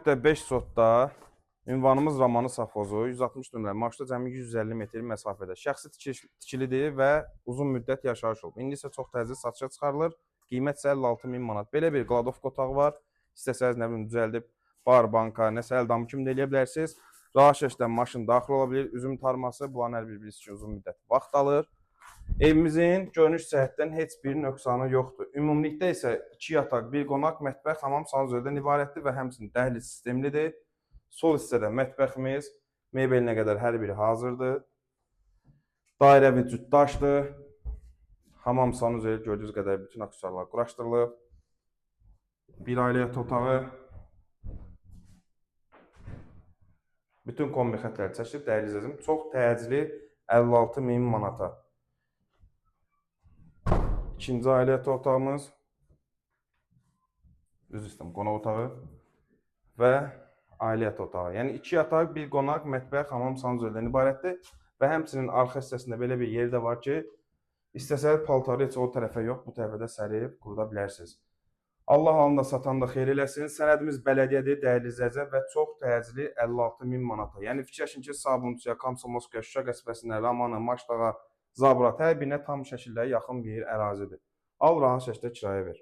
2.5 sotda ünvanımız Romanı safxozu, 160 nömrə, marşrutda cəmi 150 metr məsafədə. Şəxsi tikilidir və uzun müddət yaşayış olub. İndi isə çox təcili satışa çıxarılır. Qiymət isə 56 min manat. Belə bir qladovka otağı var. İstəsəniz nə bilim düzəldib bar, banka, nəsə əldamı kimi də eləyə bilərsiniz. Rahat şəkildə maşın daxil ola bilir. Üzüm tarması bunların hər bir birisi üçün uzun müddət vaxt alır. Evimizin görünüş cəhətdən heç bir nöqsanı yoxdur. Ümumilikdə isə 2 yataq, 1 qonaq, mətbəx, hamam, sanuzeldən ibarətdir və həmçinin dəhliz sistemlidir. Sol hissədə mətbəximiz, mebelinə qədər hər biri hazırdır. Dairəvi cütdaşdır. Hamam, sanuzel gördüyünüz qədər bütün aksesuarlar quraşdırılıb. Bir ailə yataq otağı. Bütün kombi xətləri çəkilib, dəyərli izləyicim. Çox təcili 56 min manata. İkinci ailə yataq otağımız. Üzr istəyirəm, qonaq otağı və ailə yataq otağı. Yəni iki yataq, bir qonaq, mətbəx, hamam, sanuzeldən ibarətdir və həmçinin arxa hissəsində belə bir yer də var ki, istəsəniz paltarı heç o tərəfə yox, bu tərəfə də sərib quruda bilərsiniz. Allah alın da satan da xeyir eləsin. Sənədimiz bələdiyyədir, dəyərli izləyicilər və çox təcili 56 min manata. Yəni fikirləşin ki, Sabunçuya, Komsomolskaya, Şuşa qəsəbəsinə, Ramanı, Maşdağa, Zabrat hər birinə tam şəkildə yaxın bir ərazidir. Al rahat şəkildə kirayə ver.